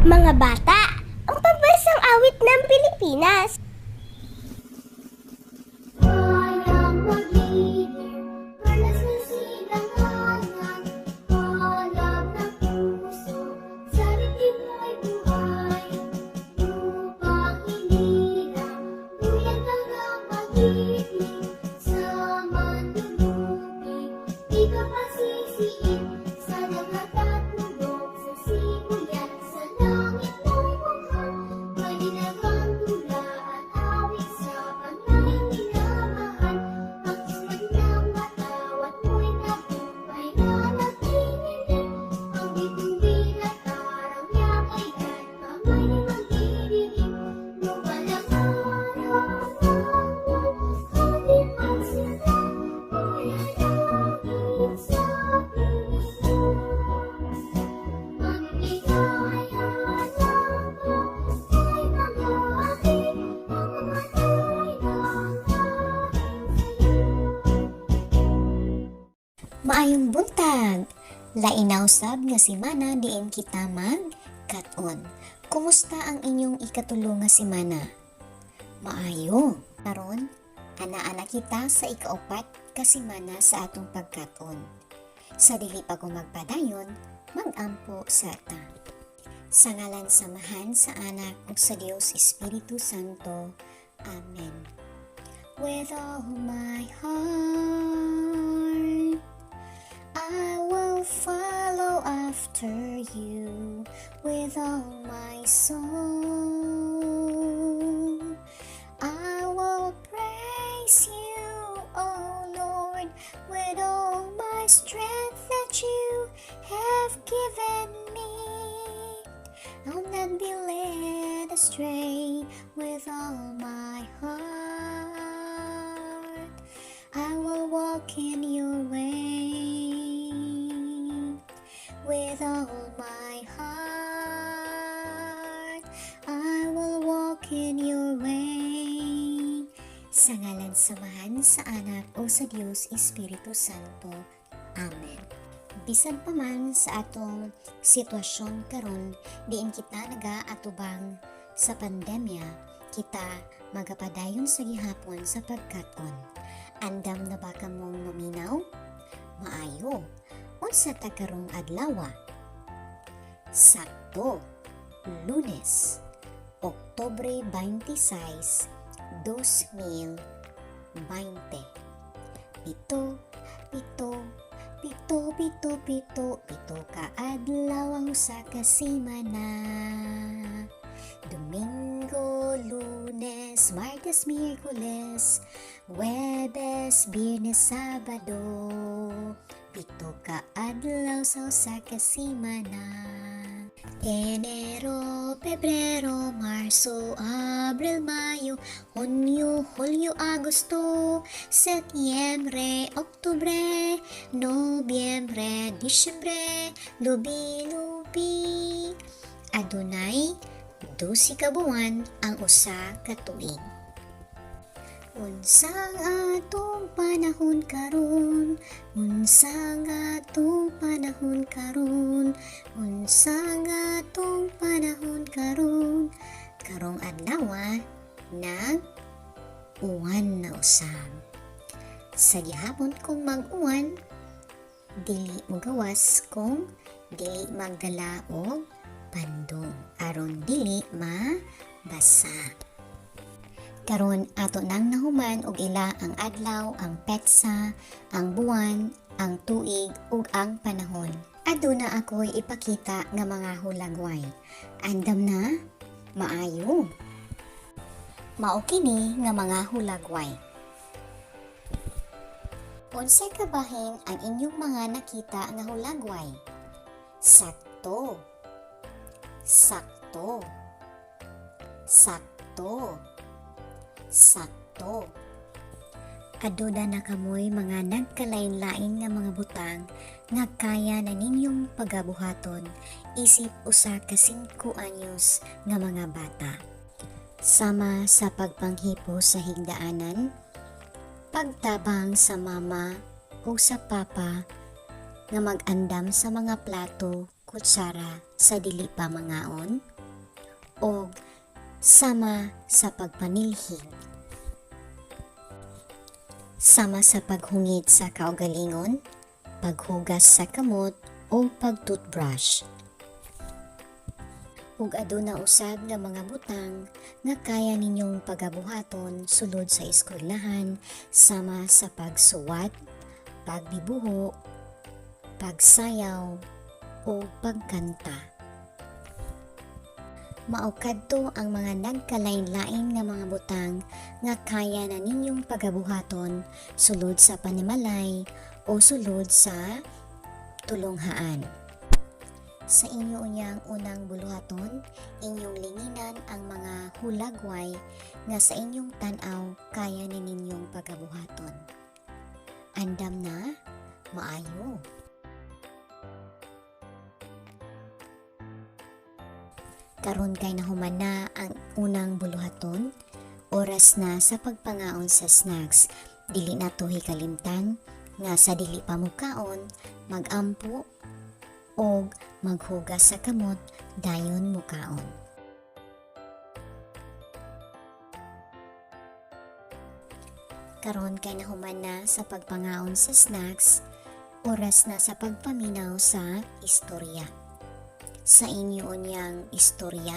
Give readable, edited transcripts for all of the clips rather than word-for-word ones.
Mga bata, ang pambansang awit ng Pilipinas. Kayang maglilim, perlas ng silanganan, Palab ng puso, sa dibdib mo'y buhay. Lupang hinirang, buyag hanggang magiliw, sa mandulupig, di ka pasisiin, sa dagat at bundok, sa sibuyat, sa langit mo'y mukha, Maninag ang tula at awit sa panlahing minamahal. Ang kismat ng matawat mo'y tagumpay na nagniningning. Ang bituin at araw niya kailan pa may magdidilim. Lumalang araw ng buwan, hangin at silang, manalangin sa Pilipinas. Ang ligaya ng buhay mag-aakit, ang mamatay ng dahil sa'yo. Maayong buntag! Lainaw sab nga semana diin kita mag kat-on. Kumusta ang inyong ikatulo nga semana? Maayo. Karon, ana-ana kita sa ikaupat ka semana sa atong pagkat-on. Sa dili pa ko magpadayon, magampo sa ta. Sa ngalan sa Amahan, sa Anak ug sa Dios Espiritu Santo. Amen. With all my heart, I will follow after you with all my soul. I will praise you, O Lord, with all my strength that you have given me. I'll not be led astray with all my heart. I will walk in your way with all my heart. I will walk in your way. Sa ngalan sa Amahan, sa Anak o sa Dios Espiritu Santo. Amen. Bisan pa man sa atong sitwasyon karon diin kita nagaatubang sa pandemya, kita magapadayon sa gihapon sa pagkat-on. Andam na ba kamong maminaw? Maayo. Unsa ta karong adlaw? Sakto. Lunes, Oktubre 26, 2020. 7, 7, 7, 7, 7, 7 ka adlaw ang usa ka semana. Domingo, Lunes, Martes, Miyerkules, Huwebes, Biyernes, Sabado. 7 ka adlaw sa usa ka semana. Enero, Pebrero, Marso, Abril, Mayo, Hunyo, Hulyo, Agosto, Setyembre, Oktubre, Nobyembre, Disyembre, lubi-lubi. Adunay 12 ka buwan ang usa ka tuig. Unsang atong panahon karon? Unsang atong panahon karon? Unsang atong panahon karon? Karong adlaw nag uwan na usab. Sa gihapon kung mag-uwan, dili mogawas kung dili magdala og pandong aron dili mabasa. Karon ato nang nahuman og ila ang adlaw, ang petsa, ang buwan, ang tuig ug ang panahon. Aduna ako'y ipakita nga mga hulagway. Andam na? Maayo. Mao kini nga mga hulagway. Unsay kabahin ang inyong mga nakita nga hulagway? Sakto. Sakto. Sakto. Sakto. Aduna na kamoy mga nagkalain-lain nga mga butang nga kaya na ninyong pagabuhaton isip usa ka 5 anyos nga mga bata. Sama sa pagpanghipo sa higdaanan, pagtabang sa mama o sa papa nga mag-andam sa mga plato, kutsara sa dili pa mangaon. o sama sa pagpanilhig. Sama sa paghungit sa kaugalingon, paghugas sa kamot o pag-toothbrush. Ug aduna usab nga mga butang nga kaya ninyong pagabuhaton sulod sa eskwelahan sama sa pagsuwat, pagdibuho, pagsayaw, o pagkanta. Mao kadto ang mga nagkalain-lain nga mga butang nga kaya na ninyong pagabuhaton sulod sa panimalay o sulod sa tulunghaan. Sa inyo unyang unang buluhaton, inyong linginan ang mga hulagway nga sa inyong tan-aw kaya ni ninyong pagabuhaton. Andam na? Maayo. Karon kay nahuman na ang unang buluhaton, oras na sa pagpangaon sa snacks. Dili na to hikalimtan nga sa dili pa mukaon, magampo og maghugas sa kamot dayon mukaon. Karon kay nahuman na sa pagpangaon sa snacks, oras na sa pagpaminaw sa istorya. Sa inyo unyang istorya,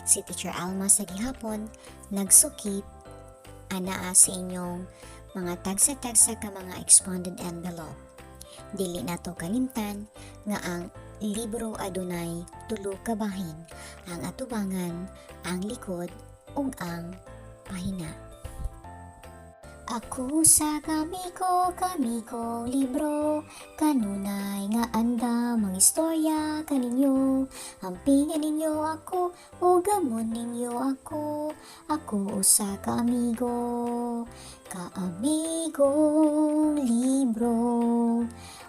si Teacher Alma sa gihapon nagsukip anaa sa inyong mga tagsa-tagsa ka mga expanded envelope. Dili nato kalimtan nga ang libro adunay tulo ka bahin, ang atubangan, ang likod ug ang pahina. Ako sa kami ko libro, kanunay nga andam ang istorya kaninyo. Ampingan ninyo ako, o gamon ninyo ako, ako usa ka amigo, kaamigong libro.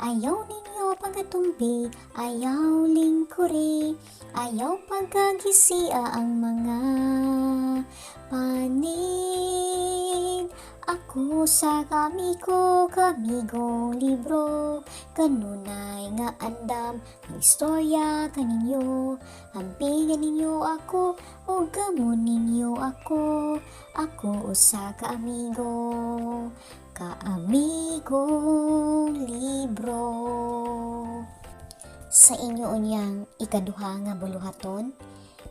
Ayaw ninyo pagatumbi, ayaw lingkuri, ayaw pagkagisia ang mga panig. Ako sa kami ko, kamigong libro, kanunay nga andam ang istorya kaninyo. Ampingan ninyo ako, o gamon ninyo ako, ako usa ka amigo, kaamigong libro. Sa inyo unyang ikaduha nga buluhaton,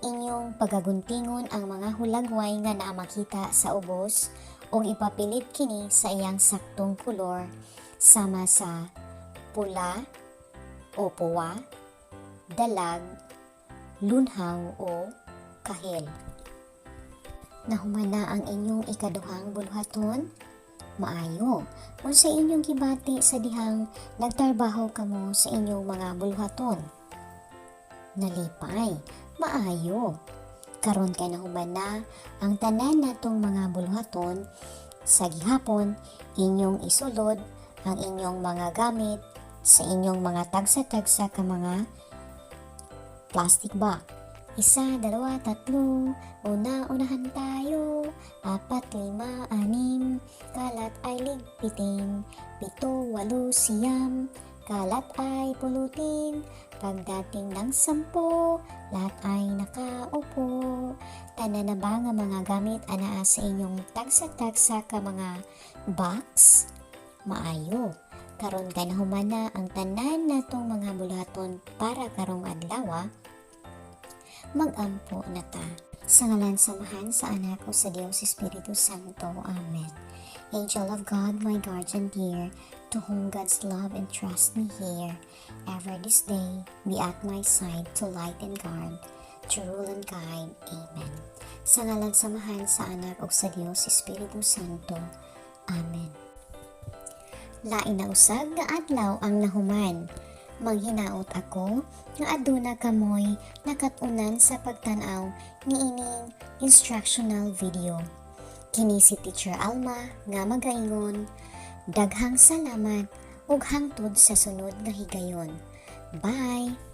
inyong pagaguntingon ang mga hulagway nga naa makita sa ubos ug ipapilit kini sa iyang saktong kolor sama sa pula o puwa, dalag, lunhaw o kahel. Nahuman na ang inyong ikaduhang buluhaton? Maayo. Unsa inyong gibati sa dihang nagtrabaho kamo sa inyong mga buluhaton? Nalipay. Maayo. Karon kay nahuman na ang tanan natong mga buluhaton sa gihapon, inyong isulod ang inyong mga gamit sa inyong mga tagsa-tagsa ka mga plastic bag. 1, 2, 3, una-unahan tayo, 4, 5, 6, kalat ay ligpitin, 7, 8, 9, kalat ay pulutin, pagdating ng 10, lahat ay nakaupo. Tanan na ba nga mga gamit anaa sa inyong tagsa-tagsa ka mga box? Maayo. Karon kay nahuman na ang tanan natong mga buluhaton para karong adlaw, magampo na ta. Sa ngalan sa Amahan, sa Anak o sa Diyos Espiritu Santo. Amen. Angel of God, my guardian dear, to whom God's love entrust me here, ever this day be at my side to light and guard, to rule and guide. Amen. Sa ngalan sa Amahan, sa Anak o sa Diyos Espiritu Santo. Amen. Lain na usab nga adlaw ang nahuman. Maghinaot ako nga aduna kamoy nakat-unan sa pagtan-aw niining instructional video. Kini si Teacher Alma nga magaingon, daghang salamat ug hangtod sa sunod nga higayon. Bye!